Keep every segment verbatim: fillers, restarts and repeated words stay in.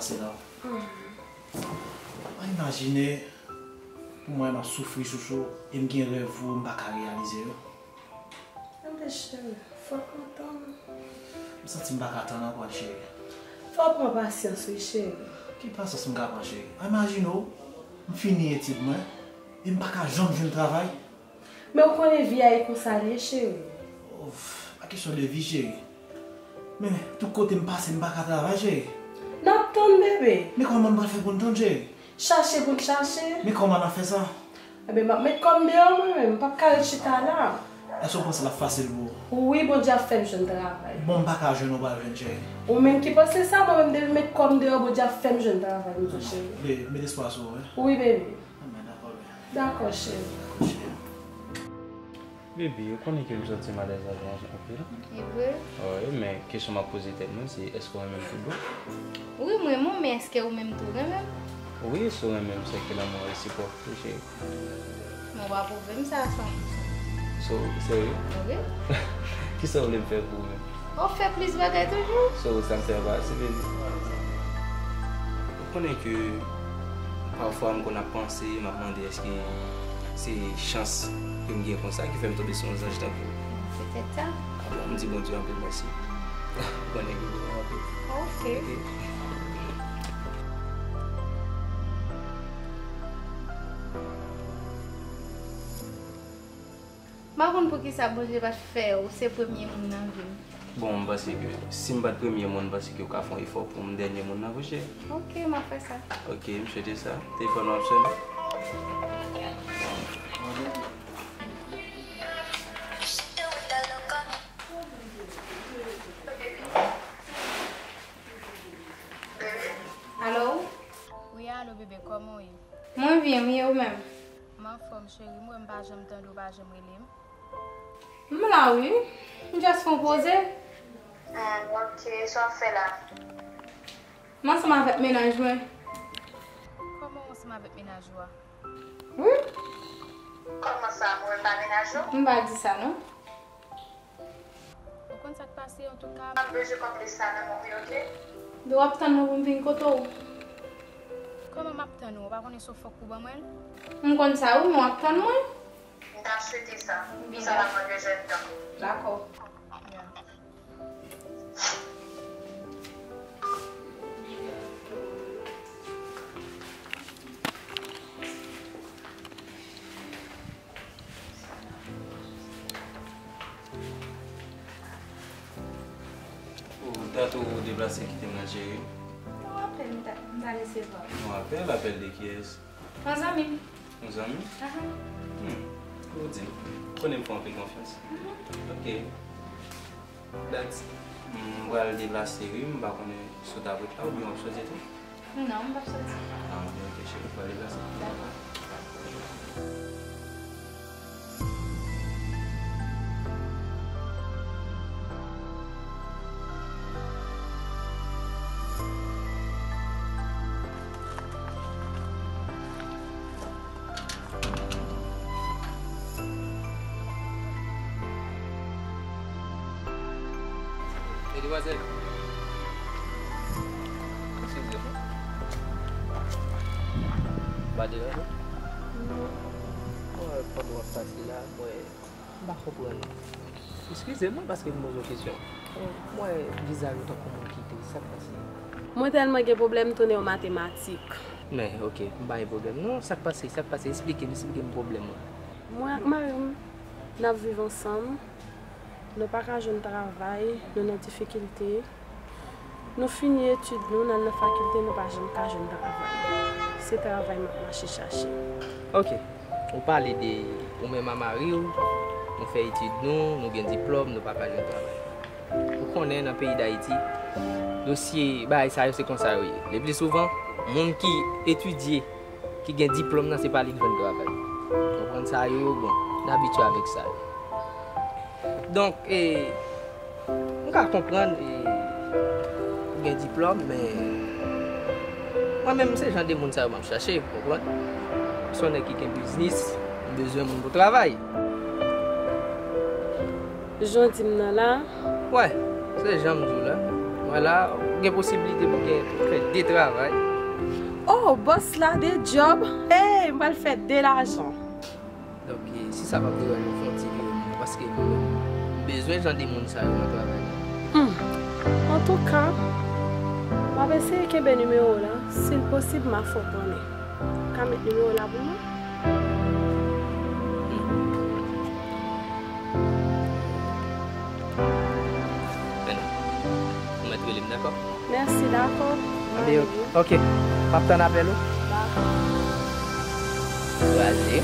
Se la. An imajine, pou mwen, m ap soufri chouchou, e m gen rèv ou, m pa ka reyalize yo. Tande, cheri, fò w kontan. M santi m pa ka tann ankò, cheri. Fò w pran pasyans, wi, cheri. Ki pasyans m ka pran, cheri? An imajine w, m fini etid mwen, e m pa ka janm jwenn travay. Men ou konnen vi a e konsa l ye, cheri. Of, pa kesyon de vi, cheri. Men, tout kote m pase, m pa ka travay, cheri. N ap tann, bebe. Men kòman n pral fè pou n tann, cheri? Chache pou n chache. Men kòman n ap fè sa? Ebyen, m ap met kò m deyò mwen menm, m p ap ka ret chita la. Èske w panse l ap fasil pou ou? Wi, Bondye ap fè m jwenn travay. Bon, m pa ka jwenn, ou pral jwenn, cheri. Ou menm ki panse sa, mwen menm depi m met kò m deyò, Bondye ap fè m jwenn travay, m di w, cheri. Be, met espwa sou ou, wi. Wi, bebe. Anben, dakò, bebe. Dakò, cheri. Dakò, cheri. Bebe, ou konnen ke m santi m alèz avè w anpil. E vre? Wi, men kesyon m ap poze tèt mwen, se èske w renmen m tout bon? Wi, m renmen w, men èske ou menm tou renmen m? Wi, si w renmen m, sèke lanmou an resipwok tou, cheri. Mwen pa pwouve m sa san. So, serye? Wi. Kisa w vle m fè pou ou menm? Ou fè plis bagay toujou. So, sa m fè pa ase, bebe. Ou konnen ke pafwa m konn ap panse, m ap mande èske se chans ke m gen konsa ki fè m tonbe sou yon zanj tankou w. Petèt sa. A bon, m di Bondye anpil mèsi. Ou konnen ke bebe anpil. Ok. Ok. M pa konn poukisa Bondye pa t fè ou se premye moun nan vi m. Bon, m panse ke si m pa t premye moun, m panse ke w ka fè yon efò pou m dènye moun nan, wi, cheri. Ok, m ap fè sa. Ok, m swete sa. Telefòn nan ap sonnen. Alo? Wi, alo, bebe, kòman w ye? Mwen byen, wi, e ou menm? M anfòm, cheri. M wè m pa janm tande w, pa janm rele m. M la, wi. M just fè yon poze. Hmm, ok. Sa w ap fè la? M ansanm avèk mennaj mwen. Kòman w ansanm avèk mennaj ou a? Wi. Kòman sa, mwen pa mennaj ou? M pa di sa, non. Ou konn sa k pase, antouka. M ap bezwen konplis sa nan men w, wi, ok? W ap tann mwen pou m vin kote w. Kòman m ap tann ou? Ou pa konnen se w fòk ou ban mwen l? M konn sa, wi, men w ap tann mwen. M ta swete sa. Pou sa la mwen bezwen tan. Dakò. Oh, dat ou deplase kite m nan, cheri? Yon apèl m ta, m ta resevwa. Yon apèl? Apèl de kiyès? Yon zanmi m. Yon zanmi? Aha. Hmm. Ou di m. Ou konnen m fè w anpil konfyans. Mhm. Ok. Dat, m pral deplase, wi. M pa konnen si w ta ret la oubyen w ap soti tou. Non, m p ap soti. Ah, ok, ok, cheri, m pral deplase. Dakò. Medmwazèl. Eskize mwen. M pa deranje w? Non. Mwen, pandan w ap pase la, mwen, m pa konprann. Eskize mwen paske m poze w kesyon. M wè vizaj ou tankou moun ki tris, sa k pase? Mwen tèlman gen pwoblèm, tounen yon matematik. Men, ok, m pa gen pwoblèm non. Sa k pase? Sa k pase? Esplike m, esplike m pwoblèm ou. Mwen ak mari m, n ap viv ansanm. Nou pa ka jwenn travay, nou nan difikilte. Nou fini etid nou, n al nan fakilte, nou pa janm ka jwenn travay. Se travay m ap mache chache. Ok. Ou pale de ou menm a mari w, nou fè etid nou, nou gen diplòm, nou pa ka jwenn travay. Ou konnen nan peyi Dayiti, dosye bagay sa yo se konsa yo ye. Le pli souvan, moun ki etidye, ki gen diplòm nan, se pa li k jwenn travay. Ou konprann sa yo, bon, n abitye avèk sa yo. Donk, e, m ka konprann, e, ou gen diplòm, men mwen menm, se jan de moun sa yo m ap chache, ou konprann? M se yon nèg ki gen biznis, m bezwen moun pou travay. Jan w di m nan la. Wè, se jan m di w la. Mwen la, ou Gen posiblite pou gen, pou fè de travay. Oh, bòs la, de djòb. Hey, m pral fè de lajan. Donk, si sa p ap deranje w, fè yon ti vire non, paske m bezwen jan de moun sa yo nan travay la. Hmm. Antouka, m ap eseye kenbe nimewo w la. Si l posib, m a fè w konnen. Ou ka met nimewo w la pou mwen? Hmm. Ou mèt rele m, dakò? Mèsi, dakò. Anben, ok. M ap tann apèl ou. Dakò. Kraze.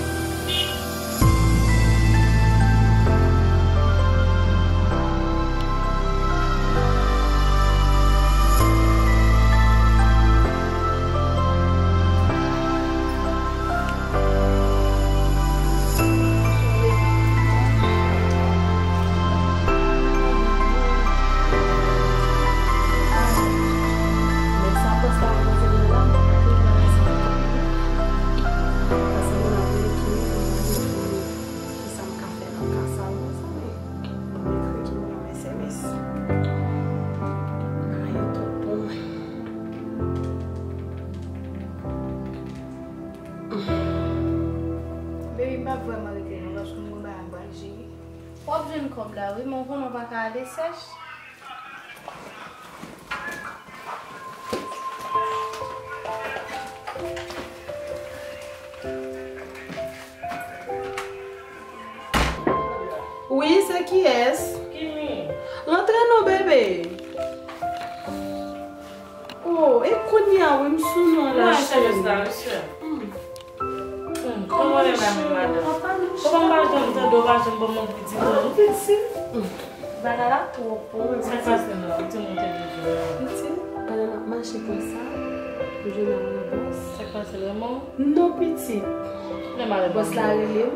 Baby, m p ap vrèman rete non, paske m gon bagay m pral jere. W ap jwenn kòb la, wi, men w konnen w pa ka ale sèch. Wi, se kiyès? Kimi. Rantre non, bebe. Oh, e kounye a wi m sou non la, cheri. Mwen, cheri, sa, mesye. Hmm. Hmm, kòman w ye menm, madanm? Kòman m pa janm tande w, pa janm ban m yon pitit, non? Pitit? Hmm. Bagay la twòp pou mwen. Sa k pase non? Pitit monte de jou. Pitit, pandan m ap mache konsa, m jwenn ak yon bòs. Sa k pase vrèman? Non, pitit. Bòs la rele m.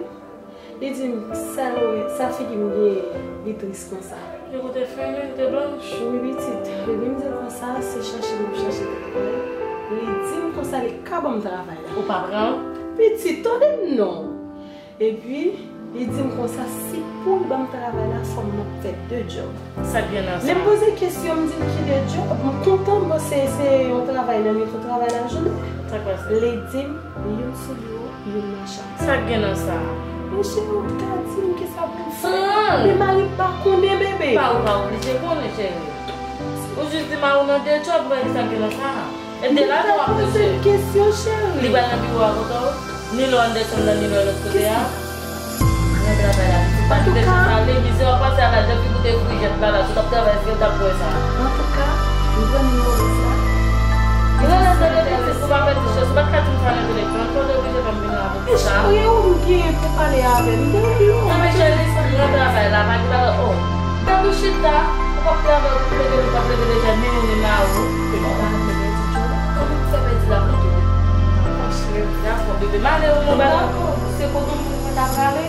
Li di m, sa nou wè, sa figi m genyen, li tris konsa. Li kote fini, li te blanch. Wi, pitit. Epi m di l konsa, se chache m ap chache travay. Li di m konsa, li ka ban m travay la. Ou pa pran l? Pitit, tande m non. Epi, li di m konsa, si pou l ban m travay la, fò m ap fè de djòb. Sa k gen nan sa? Lè m poze kesyon, m di l ki de djòb, m kontan, bon, se, se yon travay nan nèt, yon travay lajounen. Sa k pase? Li di m, youn sou biwo, youn nan chanm. Sa k gen nan sa? Men cheri, ou ta di m kisa pou m fè. Pran l. Men mari m pa konnen, bebe. Pa, ou pa oblije konnen, cheri. Ou jis di mari w nan de djòb, m pa wè kisa k gen nan sa. E de la nou ap poze. Kesyon, cheri. Li pral nan biwo a kote w? Nilo Anderson nan, Nilo lòt kote a. Nan travay la, pitit, pa kite chans ale, mizè w ap pase avè l, jan figi w te frijèt la, la, si w t ap travay, èske l t ap wè sa? Antouka, m jwenn nimewo bòs la. Rele l, rele pitit, pou pa pèdi chans, ou pa t ka di m sa nan telefòn, fò w te oblije fè m vin la pou sa. E cheri, ou m gen pou pale avè l, m te oblije. Non, men cheri, nan travay la, pa gen bagay, oh. Tankou chita, ou p ap travay, ou p ap leve, ou p ap leve deja, men ou menm la, ou. Ou pa leve di djòb, kòman ou fè pèdi la pou tou? Franchman, dakò, bebe, m ale, ou nan bagay. Se kote w vin mwen ta prale.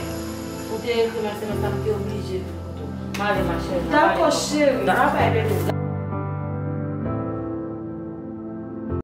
Ou te ekri m S M S la, m te oblije vin kote w. M ale, ma cheri, m ale. Dakò, cheri. Dakò. Babay, bebe.